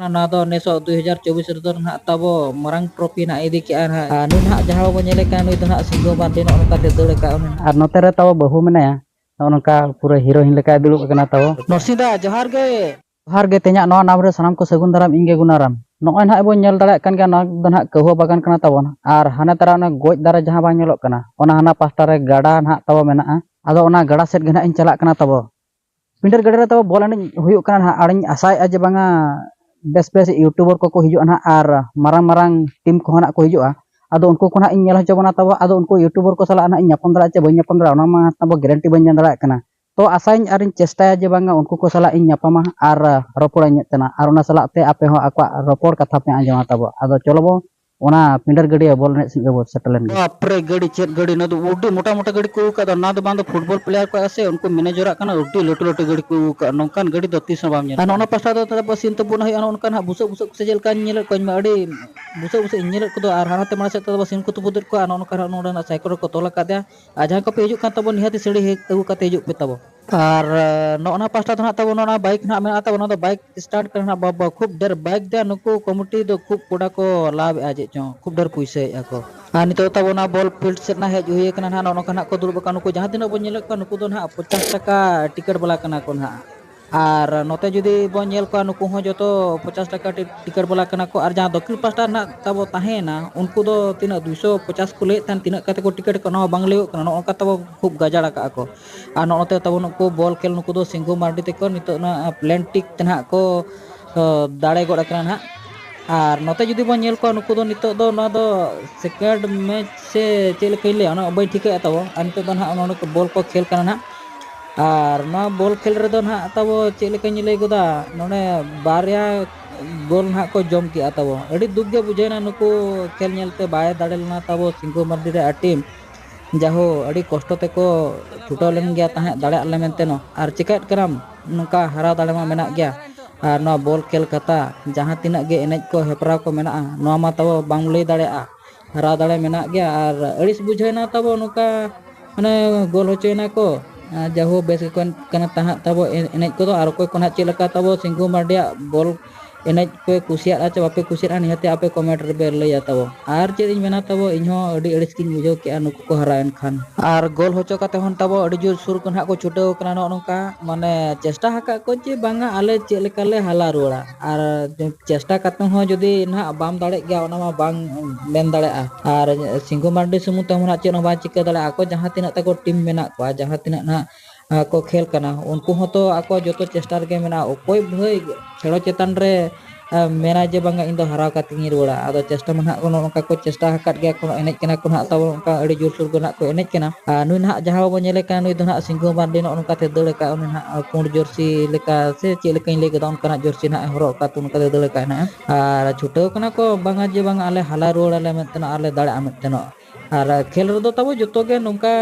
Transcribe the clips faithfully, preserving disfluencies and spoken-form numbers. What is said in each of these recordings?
ᱱᱚᱣᱟ ᱫᱚ ᱱᱮᱥᱚᱜ ᱫᱩᱭ ᱦᱟᱡᱟᱨ ᱪᱚᱵᱵᱤᱥ ᱨᱮᱫᱚ ᱱᱟᱦᱟᱜ ᱛᱟᱵᱚ ᱢᱟᱨᱟᱝ ᱴᱨᱚᱯᱷᱤ ᱱᱟᱦᱟᱜ ᱤᱫᱤ ᱠᱮᱜᱼᱟ ᱱᱟᱦᱟᱜ᱾ ᱟᱨ ᱱᱩᱭ ᱱᱟᱦᱟᱜ ᱡᱟᱦᱟᱸ ᱵᱚᱱ ᱧᱮᱞᱮ ᱠᱟᱱᱟ, ᱱᱩᱭ ᱫᱚ ᱱᱟᱦᱟᱜ ᱥᱤᱝᱜᱩ ᱢᱟᱨᱰᱤ ᱱᱚᱜᱼᱚ ᱱᱚᱝᱠᱟ ᱛᱮ ᱫᱟᱹᱲ ᱟᱠᱟᱫ ᱩᱱᱤ ᱱᱟᱦᱟᱜ᱾ ᱟᱨ ᱱᱚᱛᱮ ᱨᱮ ᱛᱟᱵᱚ ᱵᱟᱹᱦᱩ ᱢᱮᱱᱟᱭᱟ, ᱱᱚᱜᱼᱚ ᱱᱚᱝᱠᱟ ᱯᱩᱨᱟᱹ ᱦᱤᱨᱳᱭᱤᱱ ᱞᱮᱠᱟᱭ ᱫᱩᱲᱩᱵ ᱟᱠᱟᱱᱟ ᱛᱟᱵᱚ᱾ ᱱᱚᱨᱥᱤᱝ ᱫᱟ, ᱡᱚᱦᱟᱨ ᱜᱮ᱾ ᱡᱚᱦᱟᱨ ᱜᱮ, ᱛᱮᱦᱮᱧᱟᱜ ᱱᱚᱣᱟ ᱱᱟᱢ ᱨᱮ ᱥᱟᱱᱟᱢ ᱠᱚ ᱥᱟᱹᱜᱩᱱ ᱫᱟᱨᱟᱢ, ᱤᱧ ᱜᱮ ᱜᱩᱱᱟᱨᱟᱢ᱾ ᱱᱚᱜᱼᱚᱭ ᱱᱟᱦᱟᱜ ᱵᱚᱱ ᱧᱮᱞ ᱫᱟᱲᱮᱭᱟᱜ ᱠᱟᱱ ᱜᱮᱭᱟ, ᱱᱚᱣᱟ ᱫᱚ ᱱᱟᱦᱟᱜ ᱠᱟᱹᱦᱩᱣᱟᱹ ᱵᱟᱜᱟᱱ ᱠᱟᱱᱟ ᱛᱟᱵᱚᱱ᱾ ᱟᱨ ᱦᱟᱱᱮ ᱛᱟᱨᱟ ᱚᱱᱟ ᱜᱚᱡ ᱫᱟᱨᱮ ᱡᱟᱦᱟᱸ ᱵᱟᱝ ᱧᱮᱞᱚᱜ ᱠᱟᱱᱟ, ᱚᱱᱟ ᱦᱟᱱᱟ ᱯᱟᱥᱴᱟ ᱨᱮ ᱜᱟᱰᱟ ᱱᱟᱦᱟᱜ ᱛᱟᱵᱚ ᱢᱮᱱᱟᱜᱼᱟ᱾ ᱟᱫᱚ ᱚᱱᱟ ᱜᱟᱰᱟ ᱥᱮᱫ ᱜᱮ ᱱᱟᱦᱟᱜ ᱤᱧ ᱪᱟᱞᱟᱜ ᱠᱟᱱᱟ ᱛᱟᱵᱚ᱾ ᱯᱤᱸᱰᱟᱹᱨ ᱜᱟᱹᱰᱤ ᱨᱮ ᱛᱟᱵᱚ ᱵᱚᱞ ᱮᱱᱮᱡ ᱦᱩᱭᱩᱜ ᱠᱟᱱᱟ ᱱᱟᱦᱟᱜ, ᱟᱨ ᱤᱧ ᱟᱥᱟᱭᱮᱫᱼᱟ ᱡᱮ ᱵᱟᱝᱟ ᱵᱮᱥ ᱵᱮᱥ ᱤᱭᱩᱴᱩᱵᱟᱨ ᱠᱚᱠᱚ ᱦᱤᱡᱩᱜᱼᱟ ᱱᱟᱦᱟᱜ, ᱟᱨ ᱢᱟᱨᱟᱝ ᱢᱟᱨᱟᱝ ᱴᱤᱢ ᱠᱚᱦᱚᱸ ᱱᱟᱦᱟᱜ ᱠᱚ ᱦᱤᱡᱩᱜᱼᱟ᱾ ᱟᱫᱚ ᱩᱱᱠᱩ ᱠᱚ ᱱᱟᱦᱟᱜ ᱤᱧ ᱧᱮᱞ ᱦᱚᱪᱚ ᱵᱚᱱᱟ ᱛᱟᱵᱚ᱾ ᱟᱫᱚ ᱩᱱᱠᱩ ᱤᱭᱩᱴᱩᱵᱟᱨ ᱠᱚ ᱥᱟᱞᱟᱜ ᱱᱟᱦᱟᱜ ᱤᱧ ᱧᱟᱯᱟᱢ ᱫᱟᱲᱮᱭᱟᱜᱼᱟ ᱪᱮ ᱵᱟᱹᱧ ᱧᱟᱯᱟᱢ ᱫᱟᱲᱮᱭᱟᱜᱼᱟ, ᱚᱱᱟ ᱢᱟ ᱛᱟᱵᱚ ᱜᱮᱨᱮᱱᱴᱤ ᱵᱟᱹᱧ ᱢᱮᱱ ᱫᱟᱲᱮᱭᱟᱜ ᱠᱟᱱᱟ᱾ ᱛᱚ ᱟᱥᱟᱭᱟᱹᱧ ᱟᱨᱤᱧ ᱪᱮᱥᱴᱟᱭᱟ ᱡᱮ ᱵᱟᱝᱟ ᱩᱱᱠᱩ ᱠᱚ ᱥᱟᱞᱟᱜ ᱤᱧ ᱧᱟᱯᱟᱢᱟ ᱟᱨ ᱨᱚᱯᱚᱲᱟᱹᱧ ᱢᱮᱱᱛᱮ ᱱᱟᱜ, ᱟᱨ ᱚᱱᱟ ᱥᱟᱞᱟᱜ ᱛᱮ ᱟᱯᱮ ᱦᱚᱸ ᱟᱠᱚᱣᱟᱜ ᱨᱚᱯᱚᱲ ᱠᱟᱛᱷᱟ ᱯᱮ ᱟᱸᱡᱚᱢᱟ ᱛᱟᱵᱚ᱾ ᱟᱫᱚ ᱪᱚᱞᱚ ᱵᱚ ᱚᱱᱟ ᱯᱤᱸᱰᱟᱹᱨ ᱜᱟᱹᱰᱭᱟᱹ ᱵᱚᱞ ᱮᱱᱮᱡ ᱥᱮᱫ ᱜᱮᱵᱚ ᱥᱮᱴᱮᱨ ᱞᱮᱱ ᱜᱮ᱾ ᱵᱟᱯᱨᱮ, ᱜᱟᱹᱰᱤ, ᱪᱮᱫ ᱜᱟᱹᱰᱤ! ᱱᱚᱣᱟ ᱫᱚ ᱟᱹᱰᱤ ᱢᱚᱴᱟ ᱢᱚᱴᱟ ᱜᱟᱹᱰᱤ ᱠᱚ ᱟᱹᱜᱩ ᱠᱟᱫᱟ᱾ ᱱᱚᱣᱟ ᱫᱚ ᱵᱟᱝ ᱫᱚ ᱯᱷᱩᱴᱵᱚᱞ ᱯᱞᱮᱭᱟᱨ ᱠᱚ ᱥᱮ ᱩᱱᱠᱩ ᱢᱮᱱᱮᱡᱚᱨᱟᱜ ᱠᱟᱱᱟ, ᱟᱹᱰᱤ ᱞᱟᱹᱴᱩ ᱞᱟᱹᱴᱩ ᱜᱟᱹᱰᱤ ᱠᱚ ᱟᱹᱜᱩ ᱠᱟᱜᱼᱟ᱾ ᱱᱚᱝᱠᱟᱱ ᱜᱟᱹᱰᱤ ᱫᱚ ᱛᱤᱥ ᱦᱚᱸ ᱵᱟᱢ ᱧᱮᱞ ᱟᱨ ᱱᱚᱜᱼᱚ ᱱᱟ ᱯᱟᱥᱴᱟ ᱫᱚ ᱛᱟᱦᱞᱮ ᱥᱤᱱ ᱛᱟᱵᱚᱱ ᱦᱩᱭᱩᱜᱼᱟ᱾ ᱱᱚᱜᱼᱚ ᱱᱚᱝᱠᱟ ᱱᱟᱜ ᱵᱩᱥᱟᱹᱜ ᱵᱩᱥᱟᱹᱜ ᱠᱚ ᱥᱮ ᱪᱮᱫ ᱞᱮᱠᱟᱧ ᱧᱮᱞᱮᱫ ᱠᱚᱣᱟ ᱤᱧ ᱢᱟ, ᱟᱹᱰᱤ ᱵᱩᱥᱟᱹᱜ ᱵᱩᱥᱟᱹᱜ ᱤᱧ ᱧᱮᱞᱮᱫ ᱠᱚᱫᱚ᱾ ᱟᱨ ᱦᱟᱱᱟᱛᱮ ᱢᱟᱲᱟᱝ ᱥᱮᱫ ᱛᱮᱫᱚ ᱥᱤᱢ ᱠᱚ ᱛᱩᱯᱩᱫᱮᱫ ᱠᱚᱣᱟ, ᱟᱨ ᱱᱚᱜᱼᱚ ᱱᱚᱝᱠᱟ ᱱᱟᱜ ᱥᱟᱭᱠᱮᱞ ᱨᱮᱠᱚ ᱛᱚᱞ ᱟᱠᱟᱫᱮᱭᱟ᱾ ᱟᱨ ᱡᱟᱦᱟᱸᱭ ᱠᱚᱯᱮ ᱦᱤᱡᱩᱜ ᱠᱟᱱ ᱛᱟᱵᱚᱱ, ᱱᱤᱦᱟᱹᱛ ᱥᱟᱹᱲᱤ ᱦᱮᱡ ᱟᱹᱜᱩ ᱠᱟᱛᱮ ᱦᱤᱡᱩᱜ ᱯᱮ ᱛᱟᱵᱚ᱾ ᱟᱨ ᱱᱚᱜᱼᱚ ᱱᱟ ᱯᱟᱥᱴᱟ ᱫᱚ ᱱᱟᱜ ᱛᱟᱵᱚ ᱱᱚᱜᱼᱚ ᱱᱟ ᱵᱟᱭᱤᱠ ᱱᱟᱜ ᱢᱮᱱᱟᱜᱼᱟ ᱛᱟᱵᱚ, ᱚᱱᱟ ᱫᱚ ᱵᱟᱭᱤᱠ ᱥᱴᱟᱨᱴ ᱠᱟᱱᱟ ᱱᱟᱜ᱾ ᱵᱟᱵᱟ, ᱠᱷᱩᱵ ᱰᱷᱮᱨ ᱵᱟᱭᱤᱠ ᱫᱟ ᱱᱩᱠᱩ ᱠᱚᱢᱤᱴᱤ ᱫᱚ, ᱠᱷᱩᱵ ᱠᱚᱰᱟ ᱠᱚ ᱞᱟᱵᱷ ᱮᱜᱼᱟ, ᱪᱮᱫ ᱪᱚᱝ ᱠᱷᱩᱵ ᱰᱷᱮᱨ ᱯᱩᱭᱥᱟᱹᱭᱮᱜᱼᱟ ᱠᱚ᱾ ᱟᱨ ᱱᱤᱛᱚᱜ ᱛᱟᱵᱚ ᱚᱱᱟ ᱵᱚᱞ ᱯᱷᱤᱞᱰ ᱥᱮᱫ ᱱᱟᱜ ᱦᱮᱡ ᱦᱩᱭ ᱟᱠᱟᱱᱟ ᱱᱟᱜ᱾ ᱱᱚᱜᱼᱚ ᱱᱚᱝᱠᱟ ᱱᱟᱜ ᱠᱚ ᱫᱩᱲᱩᱵ ᱟᱠᱟᱱ, ᱱᱩᱠᱩ ᱡᱟᱦᱟᱸ ᱛᱤᱱᱟᱹᱜ ᱵᱚᱱ ᱧᱮᱞᱮᱫ ᱠᱚᱣᱟ, ᱱᱩᱠᱩ ᱫᱚ ᱱᱟᱜ ᱯᱚᱪᱟᱥ ᱴᱟᱠᱟ ᱴᱤᱠᱤᱴ ᱵᱟᱞᱟ ᱠᱟᱱᱟ ᱠᱚ ᱱᱟᱜ᱾ ᱟᱨ ᱱᱚᱛᱮ ᱡᱩᱫᱤ ᱵᱚᱱ ᱧᱮᱞ ᱠᱚᱣᱟ, ᱱᱩᱠᱩ ᱦᱚᱸ ᱡᱚᱛᱚ ᱯᱚᱪᱟᱥ ᱴᱟᱠᱟ ᱴᱤ-, ᱴᱤᱠᱤᱴ ᱵᱟᱞᱟ ᱠᱟᱱᱟ ᱠᱚ᱾ ᱟᱨ ᱡᱟᱦᱟᱸ ᱫᱚᱠᱠᱷᱤᱱ ᱯᱟᱥᱴᱟ ᱨᱮᱱᱟᱜ ᱛᱟᱵᱚ ᱛᱟᱦᱮᱸᱭᱮᱱᱟ, ᱩᱱᱠᱩ ᱫᱚ ᱛᱤᱱᱟᱹᱜ ᱫᱩᱭᱥᱚ ᱯᱚᱪᱟᱥ ᱠᱚ ᱞᱟᱹᱭᱮᱫ ᱛᱟᱦᱮᱸᱱ, ᱛᱤᱱᱟᱹᱜ ᱠᱟᱛᱮ ᱠᱚ ᱴᱤᱠᱤᱴ ᱠᱚ, ᱚᱱᱟ ᱦᱚᱸ ᱵᱟᱝ ᱞᱟᱹᱭᱚᱜ ᱠᱟᱱᱟ᱾ ᱱᱚᱜᱼᱚ ᱱᱚᱝᱠᱟ ᱛᱟᱵᱚ ᱠᱷᱩᱵ ᱜᱟᱡᱟᱲ ᱟᱠᱟᱜᱼᱟ ᱠᱚ᱾ ᱟᱨ ᱱᱚᱜᱼᱚ ᱱᱚᱛᱮ ᱛᱟᱵᱚ ᱱᱩᱠᱩ ᱵᱚᱞ ᱠᱷᱮᱞ, ᱱᱩᱠᱩ ᱫᱚ ᱥᱤᱝᱜᱩ ᱢᱟᱨᱰᱤ ᱛᱟᱠᱚ ᱱᱤᱛᱚᱜ ᱱᱚᱣᱟ ᱯᱞᱮᱱᱴᱤᱠ ᱛᱮ ᱱᱟᱦᱟᱜ ᱠᱚ, ᱚ, ᱫᱟᱲᱮ ᱜᱚᱫ ᱟᱠᱟᱱᱟ ᱱᱟᱦᱟᱜ᱾ ᱟᱨ ᱱᱚᱛᱮ ᱡᱩᱫᱤ ᱵᱚᱱ ᱧᱮᱞ ᱠᱚᱣᱟ, ᱱᱩᱠᱩ ᱫᱚ ᱱᱤᱛᱚᱜ ᱫᱚ ᱱᱚᱣᱟ ᱫᱚ ᱥᱮᱠᱮᱱᱰ ᱢᱮᱪ ᱥᱮ ᱪᱮᱫ ᱞᱮᱠᱟᱧ ᱞᱟᱹᱭᱟ, ᱚᱱᱟ ᱵᱟᱹᱧ ᱴᱷᱤᱠᱟᱹᱭᱮᱫᱼᱟ ᱛᱟᱵᱚ᱾ ᱟᱨ ᱱᱤᱛᱚᱜ ᱫᱚ ᱱᱟᱦᱟᱜ ᱱᱚᱰᱮ ᱠᱚ ᱵᱚᱞ ᱠᱚ ᱠᱷᱮᱞ ᱠᱟᱱᱟ ᱱᱟᱦᱟᱜ᱾ ᱟᱨ ᱱᱚᱣᱟ ᱵᱚᱞ ᱠᱷᱮᱞ ᱨᱮᱫᱚ ᱱᱟᱦᱟᱜ ᱛᱟᱵᱚ ᱪᱮᱫ ᱞᱮᱠᱟᱧ ᱞᱟᱹᱭ ᱜᱚᱫᱟ, ᱱᱚᱰᱮ ᱵᱟᱨᱭᱟ ᱜᱳᱞ ᱱᱟᱦᱟᱜ ᱠᱚ ᱡᱚᱢ ᱠᱮᱜᱼᱟ ᱛᱟᱵᱚ᱾ ᱟᱹᱰᱤ ᱫᱩᱠ ᱜᱮ ᱵᱩᱡᱷᱟᱹᱣᱮᱱᱟ ᱱᱩᱠᱩ ᱠᱷᱮᱞ ᱧᱮᱞᱛᱮ, ᱵᱟᱭ ᱫᱟᱲᱮ ᱞᱮᱱᱟ ᱛᱟᱵᱚ ᱥᱤᱝᱜᱩ ᱢᱟᱨᱰᱤ ᱨᱮ ᱟᱨ ᱴᱤᱢ᱾ ᱡᱟᱦᱳ, ᱟᱹᱰᱤ ᱠᱚᱥᱴᱚ ᱛᱮᱠᱚ ᱪᱷᱩᱴᱟᱹᱣ ᱞᱮᱱ ᱜᱮᱭᱟ ᱛᱟᱦᱮᱸᱫ, ᱫᱟᱲᱮᱭᱟᱜ ᱞᱮ ᱢᱮᱱᱛᱮ ᱱᱚ-, ᱟᱨ ᱪᱤᱠᱟᱹᱭᱮᱫ ᱠᱟᱱᱟᱢ, ᱱᱚᱝᱠᱟ ᱦᱟᱨᱟᱣ ᱫᱟᱲᱮ ᱢᱟ ᱢᱮᱱᱟᱜ ᱜᱮᱭᱟ᱾ ᱟᱨ ᱱᱚᱣᱟ ᱵᱚᱞ ᱠᱷᱮᱞ ᱠᱟᱛᱷᱟ, ᱡᱟᱦᱟᱸ ᱛᱤᱱᱟᱹᱜ ᱜᱮ ᱮᱱᱮᱡ ᱠᱚ ᱦᱮᱯᱨᱟᱣ ᱠᱚ ᱢᱮᱱᱟᱜᱼᱟ, ᱱᱚᱣᱟ ᱢᱟ ᱛᱟᱵᱚ ᱵᱟᱝ ᱞᱟᱹᱭ ᱫᱟᱲᱮᱭᱟᱜᱼᱟ, ᱦᱟᱨᱟᱣ ᱫᱟᱲᱮ ᱢᱮᱱᱟᱜ ᱜᱮᱭᱟ᱾ ᱟᱨ ᱟᱹᱲᱤᱥ ᱵᱩᱡᱷᱟᱹᱣᱮᱱᱟ ᱛᱟᱵᱚ ᱱᱚᱝᱠᱟ, ᱢᱟᱱᱮ, ᱜᱳᱞ ᱦᱚᱪᱚᱭᱮᱱᱟ ᱠᱚ᱾ ᱟᱨ ᱡᱟᱦᱳ, ᱵᱮᱥ ᱜᱮᱠᱚ ᱮᱱᱮᱡ ᱠᱟᱱᱟ ᱛᱟᱦᱮᱸᱫ ᱛᱟᱵᱚ ᱮ-, ᱮᱱᱮᱡ ᱠᱚᱫᱚ᱾ ᱟᱨ ᱚᱠᱚᱭ ᱠᱚ ᱱᱟᱦᱟᱜ ᱪᱮᱫ ᱞᱮᱠᱟ ᱛᱟᱵᱚ ᱥᱤᱝᱜᱩ ᱢᱟᱨᱰᱤᱭᱟᱜ ᱵᱚᱞ ᱮᱱᱮᱡ ᱯᱮ ᱠᱩᱥᱤᱭᱟᱜᱼᱟ ᱪᱮ ᱵᱟᱯᱮ ᱠᱩᱥᱤᱭᱟᱜᱼᱟ, ᱱᱤᱦᱟᱹᱛ ᱟᱯᱮ comment ᱨᱮᱯᱮ ᱞᱟᱹᱭᱟ ᱛᱟᱵᱚ᱾ ᱟᱨ ᱪᱮᱫ ᱤᱧ ᱢᱮᱱᱟ ᱛᱟᱵᱚ, ᱤᱧ ᱦᱚᱸ ᱟᱹᱰᱤ ᱟᱹᱲᱤᱥ ᱜᱤᱧ ᱵᱩᱡᱷᱟᱹᱣ ᱠᱮᱜᱼᱟ ᱱᱩᱠᱩ ᱠᱚ ᱦᱟᱨᱟᱭᱮᱱ ᱠᱷᱟᱱ᱾ ᱟᱨ ᱜᱳᱞ ᱦᱚᱪᱚ ᱠᱟᱛᱮ ᱦᱚᱸ ᱛᱟᱵᱚ ᱟᱹᱰᱤ ᱡᱳᱨ ᱥᱩᱨ ᱠᱚ ᱱᱟᱦᱟᱜ ᱠᱚ ᱪᱷᱩᱴᱟᱹᱣ ᱠᱟᱱᱟ ᱱᱚᱜᱼᱚ ᱱᱚᱝᱠᱟ, ᱢᱟᱱᱮ ᱪᱮᱥᱴᱟ ᱟᱠᱟᱫ ᱠᱚ ᱡᱮ ᱵᱟᱝᱟ ᱟᱞᱮ ᱪᱮᱫ ᱞᱮᱠᱟ ᱞᱮ ᱦᱟᱞᱟ ᱨᱩᱣᱟᱹᱲᱟ᱾ ᱟᱨ ᱪᱮᱥᱴᱟ ᱠᱟᱛᱮ ᱦᱚᱸ ᱡᱩᱫᱤ ᱱᱟᱦᱟᱜ ᱵᱟᱢ ᱫᱟᱲᱮᱜ ᱜᱮᱭᱟ, ᱚᱱᱟ ᱢᱟ ᱵᱟᱝ ᱢᱮᱱ ᱫᱟᱲᱮᱭᱟᱜᱼᱟ᱾ ᱟᱨ ᱥᱤᱝᱜᱩ ᱢᱟᱨᱰᱤ ᱥᱩᱢᱩᱝ ᱛᱮᱦᱚᱸ ᱱᱟᱦᱟᱜ ᱪᱮᱫ ᱦᱚᱸ ᱵᱟᱭ ᱪᱤᱠᱟᱹ ᱫᱟᱲᱮᱭᱟᱜᱼᱟ᱾ ᱟᱠᱚ ᱡᱟᱦᱟᱸ ᱛᱤᱱᱟᱹᱜ ᱛᱟᱠᱚ ᱴᱤᱢ ᱢᱮᱱᱟᱜ ᱠᱚᱣᱟ, ᱡᱟᱦᱟᱸ ᱛᱤᱱᱟᱹᱜ ᱱᱟᱦᱟᱜ ᱟᱨ ᱠᱚ ᱠᱷᱮᱞ ᱠᱟᱱᱟ, ᱩᱱᱠᱩ ᱦᱚᱸᱛᱚ ᱟᱠᱚ ᱡᱚᱛᱚ ᱪᱮᱥᱴᱟ ᱨᱮᱜᱮ ᱢᱮᱱᱟᱜᱼᱟ᱾ ᱚᱠᱚᱭ ᱵᱷᱟᱹᱭ ᱠᱷᱮᱞᱳ ᱪᱮᱛᱟᱱ ᱨᱮ, ᱟᱨ ᱢᱮᱱᱟᱭ ᱡᱮ ᱵᱟᱝᱟ ᱤᱧ ᱫᱚ ᱦᱟᱨᱟᱣ ᱠᱟᱛᱮ ᱜᱤᱧ ᱨᱩᱣᱟᱹᱲᱟ᱾ ᱟᱫᱚ ᱪᱮᱥᱴᱟ ᱢᱟ ᱱᱟᱦᱟᱜ ᱱᱚᱜᱼᱚ ᱱᱚᱝᱠᱟ ᱠᱚ ᱪᱮᱥᱴᱟ ᱟᱠᱟᱫ ᱜᱮᱭᱟ, ᱠᱚ ᱮᱱᱮᱡ ᱠᱟᱱᱟ ᱠᱚ ᱱᱟᱦᱟᱜ ᱛᱟᱵᱚ ᱚᱱᱠᱟ ᱟᱹᱰᱤ ᱡᱳᱨᱥᱳᱨ ᱜᱮ ᱱᱟᱦᱟᱜ ᱠᱚ ᱮᱱᱮᱡ ᱠᱟᱱᱟ᱾ ᱟᱨ ᱱᱩᱭ ᱱᱟᱦᱟᱜ ᱡᱟᱦᱟᱸ ᱵᱟᱵᱚ ᱧᱮᱞᱮ ᱠᱟᱱᱟ, ᱱᱩᱭ ᱫᱚ ᱱᱟᱦᱟᱜ ᱥᱤᱝᱜᱩ ᱢᱟᱨᱰᱤ ᱱᱚᱜᱼᱚ ᱱᱚᱝᱠᱟ ᱛᱮ ᱫᱟᱹᱲ ᱟᱠᱟᱫ, ᱩᱱᱤ ᱱᱟᱦᱟᱜ ᱯᱩᱸᱰ ᱡᱟᱹᱨᱥᱤ ᱞᱮᱠᱟ ᱥᱮ ᱪᱮᱫ ᱞᱮᱠᱟᱧ ᱞᱟᱹᱭ ᱠᱮᱫᱟ, ᱚᱱᱠᱟᱱᱟᱜ ᱡᱟᱹᱨᱥᱤ ᱱᱟᱦᱟᱜ ᱮ ᱦᱚᱨᱚᱜ ᱟᱠᱟᱫ, ᱚᱱᱠᱟ ᱛᱮ ᱫᱟᱹᱲ ᱟᱠᱟᱫ ᱱᱟᱦᱟᱜ᱾ ᱟᱨ ᱪᱷᱩᱴᱟᱹᱣ ᱠᱟᱱᱟ ᱠᱚ ᱵᱟᱝᱟ ᱡᱮ ᱵᱟᱝᱟ ᱟᱞᱮ ᱦᱟᱞᱟ ᱨᱩᱣᱟᱹᱲ ᱟᱞᱮ ᱢᱮᱱᱛᱮ ᱱᱟᱦᱟᱜ, ᱟᱞᱮ ᱫᱟᱲᱮᱭᱟᱜᱼᱟ ᱢᱮᱱᱛᱮ ᱱᱟᱦᱟᱜ᱾ ᱟᱨ ᱠᱷᱮᱞ ᱨᱮᱫᱚ ᱛᱟᱵᱚ ᱡᱚᱛᱚ ᱜᱮ ᱱᱚᱝᱠᱟ,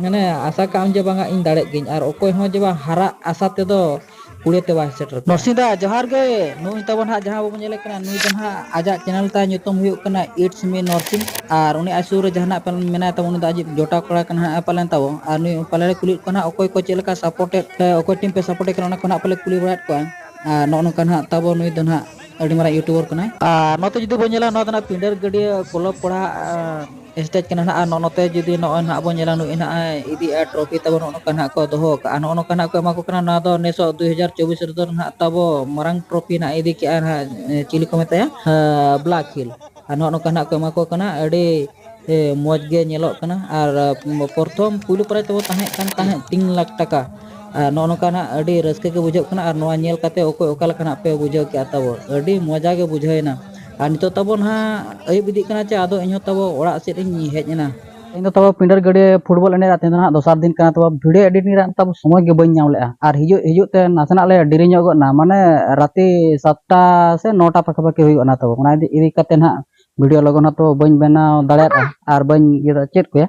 ᱢᱟᱱᱮ ᱟᱥᱟ ᱠᱟᱜ ᱟᱢ ᱡᱮ ᱵᱟᱝᱟ ᱤᱧ ᱫᱟᱲᱮᱜ ᱜᱤᱧ, ᱟᱨ ᱚᱠᱚᱭ ᱦᱚᱸ ᱡᱮ ᱵᱟᱝ ᱦᱟᱨᱟᱜ ᱟᱥᱟ ᱛᱮᱫᱚ ᱠᱩᱲᱤᱭᱟᱹ ᱛᱮ ᱵᱟᱭ ᱥᱮᱴᱮᱨ ᱠᱚᱜᱼᱟ᱾ ᱱᱚᱨᱥᱤᱝ ᱫᱟ, ᱡᱚᱦᱟᱨ ᱜᱮ᱾ ᱱᱩᱭ ᱛᱟᱵᱚᱱ ᱦᱟᱸᱜ ᱡᱟᱦᱟᱸ ᱵᱟᱵᱚᱱ ᱧᱮᱞᱮ ᱠᱟᱱᱟ, ᱱᱩᱭ ᱫᱚ ᱦᱟᱸᱜ ᱟᱡᱟᱜ ᱪᱮᱱᱮᱞ ᱛᱟᱭ ᱧᱩᱛᱩᱢ ᱦᱩᱭᱩᱜ ᱠᱟᱱᱟ It's Me ᱱᱚᱨᱥᱤᱝ, ᱟᱨ ᱩᱱᱤ ᱟᱡ ᱥᱩᱨ ᱨᱮ ᱡᱟᱦᱟᱱᱟᱜ ᱯᱟᱞᱮᱱ ᱢᱮᱱᱟᱭ ᱛᱟᱵᱚᱱ, ᱩᱱᱤ ᱫᱚ ᱟᱡ ᱡᱚᱴᱟᱣ ᱠᱚᱲᱟ ᱠᱟᱱᱟ ᱦᱟᱸᱜ ᱯᱟᱞᱮᱱ ᱛᱟᱵᱚ, ᱟᱨ ᱱᱩᱭ ᱯᱟᱞᱮ ᱞᱮ ᱠᱩᱞᱤᱭᱮᱫ ᱠᱚᱣᱟ ᱦᱟᱸᱜ ᱚᱠᱚᱭ ᱠᱚ ᱪᱮᱫ ᱞᱮᱠᱟ ᱥᱟᱯᱳᱨᱴᱮᱰ, ᱚᱠᱚᱭ ᱴᱤᱢ ᱯᱮ ᱥᱟᱯᱳᱨᱴᱮᱫ ᱠᱟᱱᱟ, ᱚᱱᱟ ᱠᱚ ᱦᱟᱸᱜ ᱯᱟᱞᱮ ᱠᱩᱞᱤ ᱵᱟᱲᱟᱭᱮᱫ ᱠᱚᱣᱟ᱾ ᱟᱨ ᱱᱚᱜᱼᱚ ᱱᱚᱝᱠᱟ ᱦᱟᱸᱜ ᱛᱟᱵᱚ ᱱᱩᱭ ᱫᱚ ᱦᱟᱸᱜ ᱟᱹᱰᱤ ᱢᱟᱨᱟᱝ ᱤᱭᱩᱴᱩᱵᱟᱨ ᱠᱟᱱᱟᱭ᱾ ᱟᱨ ᱱᱚᱛᱮ ᱡᱩᱫᱤ ᱵᱚᱱ ᱧᱮᱞᱟ, ᱱᱚᱣᱟ ᱫᱚ ᱦᱟᱸᱜ ᱯᱤᱸᱰᱟᱹᱨ ᱜᱟᱹᱰᱭᱟᱹ ᱠᱞᱟᱵᱽ ᱯᱟᱲᱟ, ᱟᱸ, ᱥᱴᱮᱡᱽ ᱠᱟᱱᱟ ᱱᱟᱦᱟᱜ᱾ ᱟᱨ ᱱᱚᱜᱼᱚ ᱱᱚᱛᱮ ᱡᱩᱫᱤ ᱱᱚᱜᱼᱚᱭ ᱱᱟᱦᱟᱜ ᱵᱚᱱ ᱧᱮᱞᱟ, ᱱᱩᱭ ᱱᱟᱦᱟᱜ ᱮ ᱤᱫᱤᱭᱮᱫᱼᱟ ᱴᱨᱚᱯᱷᱤ ᱛᱟᱵᱚᱱ, ᱱᱚᱜᱼᱚ ᱱᱚᱝᱠᱟ ᱱᱟᱦᱟᱜ ᱠᱚ ᱫᱚᱦᱚ ᱠᱟᱜᱼᱟ᱾ ᱱᱚᱜᱼᱚ ᱱᱚᱝᱠᱟ ᱱᱟᱦᱟᱜ ᱠᱚ ᱮᱢᱟ ᱠᱚ ᱠᱟᱱᱟ᱾ ᱱᱚᱣᱟ ᱫᱚ ᱱᱮᱥᱚᱜ ᱫᱩᱭ ᱦᱟᱡᱟᱨ ᱪᱚᱵᱵᱤᱥ ᱨᱮᱫᱚ ᱱᱟᱦᱟᱜ ᱛᱟᱵᱚ ᱢᱟᱨᱟᱝ ᱴᱨᱚᱯᱷᱤ ᱱᱟᱦᱟᱜ ᱤᱫᱤ ᱠᱮᱜᱼᱟ ᱱᱟᱦᱟᱜ, ᱮ, ᱪᱤᱞᱤ ᱠᱚ ᱢᱮᱛᱟᱭᱟ? ᱮ, ᱵᱞᱟᱠ ᱦᱤᱞ᱾ ᱟᱨ ᱱᱚᱜᱼᱚ ᱱᱚᱝᱠᱟ ᱱᱟᱦᱟᱜ ᱠᱚ ᱮᱢᱟ ᱠᱚ ᱠᱟᱱᱟ᱾ ᱟᱹᱰᱤ, ᱮ, ᱢᱚᱡᱽ ᱜᱮ ᱧᱮᱞᱚᱜ ᱠᱟᱱᱟ᱾ ᱟᱨ, ᱮ, ᱯᱨᱚᱛᱷᱚᱢ ᱯᱩᱭᱞᱩ ᱯᱨᱟᱭᱤᱡᱽ ᱛᱟᱵᱚ ᱛᱟᱦᱮᱸ ᱠᱟᱱ ᱛᱟᱦᱮᱸᱫ ᱛᱤᱱ ᱞᱟᱠᱷ ᱴᱟᱠᱟ᱾ ᱟᱨ ᱱᱚᱜᱼᱚ ᱱᱚᱝᱠᱟ ᱱᱟᱦᱟᱜ ᱟᱹᱰᱤ ᱨᱟᱹᱥᱠᱟᱹ ᱜᱮ ᱵᱩᱡᱷᱟᱹᱜ ᱠᱟᱱᱟ᱾ ᱟᱨ ᱱᱚᱣᱟ ᱧᱮᱞ ᱠᱟᱛᱮ ᱚᱠᱚᱭ ᱚᱠᱟ ᱞᱮᱠᱟ ᱱᱟᱦᱟᱜ ᱯᱮ ᱵᱩᱡᱷᱟᱹᱣ ᱠᱮᱜᱼᱟ ᱛᱟᱵᱚ? ᱟᱹᱰᱤ ᱢᱚᱡᱟ ᱜᱮ ᱵᱩᱡᱷᱟᱹᱣ ᱮᱱᱟ᱾ ᱟᱨ ᱱᱤᱛᱚᱜ ᱛᱟᱵᱚ ᱱᱟᱦᱟᱜ ᱟᱹᱭᱩᱵ ᱤᱫᱤᱜ ᱠᱟᱱᱟ ᱪᱮ, ᱟᱫᱚ ᱤᱧᱦᱚᱸ ᱛᱟᱵᱚ ᱚᱲᱟᱜ ᱥᱮᱫ ᱤᱧ ᱦᱮᱡ ᱮᱱᱟ᱾ ᱤᱧ ᱫᱚ ᱛᱟᱵᱚ ᱯᱤᱸᱰᱟᱹᱨ ᱜᱟᱹᱰᱭᱟᱹ ᱯᱷᱩᱴᱵᱚᱞ ᱮᱱᱮᱡ ᱨᱮᱭᱟᱜ ᱛᱮᱦᱮᱧ ᱫᱚ ᱱᱟᱦᱟᱜ ᱫᱚᱥᱟᱨ ᱫᱤᱱ ᱠᱟᱱᱟ, ᱛᱟᱵᱚ ᱵᱷᱤᱰᱤᱭᱳ ᱮᱰᱤᱴᱤᱝ ᱨᱮᱭᱟᱜ ᱛᱟᱵᱚ ᱥᱚᱢᱚᱭ ᱜᱮ ᱵᱟᱹᱧ ᱧᱟᱢ ᱞᱮᱜᱼᱟ᱾ ᱟᱨ ᱦᱤᱡᱩᱜ, ᱦᱤᱡᱩᱜ ᱛᱮ ᱱᱟᱥᱮᱱᱟᱜ ᱞᱮ ᱰᱮᱨᱤ ᱧᱚᱜ ᱜᱚᱫ ᱱᱟ, ᱢᱟᱱᱮ ᱨᱟᱛᱮ ᱥᱟᱛᱴᱟ ᱥᱮ ᱱᱚᱴᱟ ᱯᱟᱠᱷᱟ ᱯᱟᱠᱷᱤ ᱦᱩᱭᱩᱜ ᱠᱟᱱᱟ᱾ ᱛᱟᱵᱚ ᱚᱱᱟ ᱤᱫᱤ, ᱤᱫᱤ ᱠᱟᱛᱮ ᱱᱟᱦᱟᱜ ᱵᱷᱤᱰᱤᱭᱳ ᱞᱚᱜᱚᱱ ᱦᱚᱸ ᱛᱚ ᱵᱟᱹᱧ ᱵᱮᱱᱟᱣ ᱫᱟᱲᱮᱭᱟᱫᱼᱟ ᱟᱨ ᱵᱟᱹᱧ ᱤᱭᱟᱹ ᱫᱟ-, ᱪᱮᱫ ᱠᱚᱭᱟ?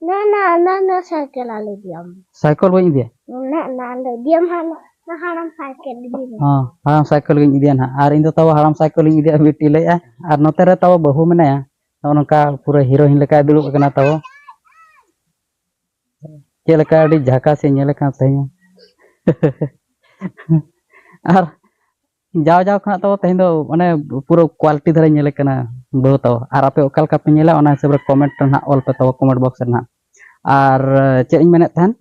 ᱱᱟ, ᱱᱟ, ᱱᱟ, ᱱᱟ, ᱥᱟᱭᱠᱮᱞ ᱟᱞᱮ ᱤᱫᱤᱭᱟᱢ᱾ ᱥᱟᱭᱠᱮᱞ ᱵᱟᱹᱧ ᱤᱫᱤᱭᱟ? ᱱᱟ, ᱱᱟ, ᱟᱞᱮ ᱤᱫᱤᱭᱟᱢ ᱦᱟᱸᱜ, ᱱᱟ, ᱱᱟ, ᱦᱟᱲᱟᱢ ᱥᱟᱭᱠᱮᱞ ᱤᱫᱤ ᱢᱮ᱾ ᱦᱚᱸ, ᱦᱟᱲᱟᱢ ᱥᱟᱭᱠᱮᱞ ᱜᱤᱧ ᱤᱫᱤᱭᱟ ᱱᱟᱦᱟᱜ᱾ ᱟᱨ ᱤᱧ ᱫᱚ ᱛᱟᱵᱚ ᱦᱟᱲᱟᱢ ᱥᱟᱭᱠᱮᱞ ᱤᱧ ᱤᱫᱤᱭᱟ, ᱵᱤᱴᱤ ᱞᱟᱹᱭᱮᱫᱼᱟ᱾ ᱟᱨ ᱱᱚᱛᱮ ᱨᱮ ᱛᱟᱵᱚ ᱵᱟᱹᱦᱩ ᱢᱮᱱᱟᱭᱟ, ᱱᱚᱜᱼᱚ ᱱᱚᱝᱠᱟ ᱯᱩᱨᱟᱹ ᱦᱤᱨᱳᱭᱤᱱ ᱞᱮᱠᱟᱭ ᱫᱩᱲᱩᱵ ᱟᱠᱟᱱᱟ ᱛᱟᱵᱚ᱾ ᱪᱮᱫ ᱞᱮᱠᱟ ᱟᱹᱰᱤ ᱡᱷᱟᱠᱟᱥ ᱮ ᱧᱮᱞᱮ ᱠᱟᱱ ᱛᱟᱦᱮᱸᱧᱟ᱾ ᱟᱨ ᱡᱟᱣ ᱡᱟᱣ ᱠᱷᱚᱱᱟᱜ ᱛᱟᱵᱚ ᱛᱮᱦᱮᱧ ᱫᱚ ᱢᱟᱱᱮ ᱯᱩᱨᱟᱹ quality ᱫᱷᱟᱨᱟᱧ ᱧᱮᱞᱮ ᱠᱟᱱᱟ ᱵᱟᱹᱦᱩ ᱛᱟᱵᱚ᱾ ᱟᱨ ᱟᱯᱮ ᱚᱠᱟ ᱞᱮᱠᱟ ᱯᱮ ᱧᱮᱞᱟ, ᱚᱱᱟ ᱦᱤᱥᱟᱹᱵ ᱨᱮ comment ᱨᱮ ᱱᱟᱦᱟᱜ ᱚᱞ ᱯᱮ ᱛᱟᱵᱚ comment box ᱨᱮ ᱱᱟᱦᱟᱜ᱾ ᱟᱨ ᱪᱮᱫ ᱤᱧ ᱢᱮᱱᱮᱫ ᱛᱟᱦᱮᱱ,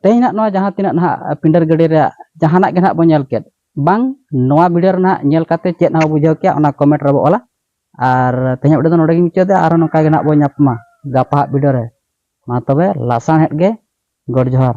ᱛᱮᱦᱮᱧ ᱱᱟᱦᱟᱜ ᱱᱚᱣᱟ ᱡᱟᱦᱟᱸ ᱛᱤᱱᱟᱹᱜ ᱱᱟᱦᱟᱜ ᱯᱤᱸᱰᱟᱹᱨ ᱜᱟᱹᱰᱤ ᱨᱮᱭᱟᱜ ᱡᱟᱦᱟᱱᱟᱜ ᱜᱮ ᱱᱟᱦᱟᱜ ᱵᱚᱱ ᱧᱮᱞ ᱠᱮᱫ, ᱵᱟᱝ ᱱᱚᱣᱟ video ᱨᱮ ᱱᱟᱦᱟᱜ ᱧᱮᱞ ᱠᱟᱛᱮ ᱪᱮᱫ ᱦᱚᱸ ᱵᱩᱡᱷᱟᱹᱣ ᱠᱮᱭᱟ, ᱚᱱᱟ comment ᱨᱮᱵᱚ ᱚᱞᱟ᱾ ᱟᱨ ᱛᱮᱦᱮᱧᱟᱜ video ᱫᱚ ᱱᱚᱰᱮ ᱜᱤᱧ ᱢᱩᱪᱟᱹᱫᱟ᱾ ᱟᱨᱦᱚᱸ ᱱᱚᱝᱠᱟ ᱜᱮ ᱱᱟᱦᱟᱜ ᱵᱚᱱ ᱧᱟᱯᱟᱢᱟ ᱜᱟᱯᱟ ᱦᱟᱜ video ᱨᱮ᱾ ᱢᱟ ᱛᱚᱵᱮ ᱞᱟᱥᱟᱬᱦᱮᱫ ᱜᱮ ᱜᱚᱰ ᱡᱚᱦᱟᱨ᱾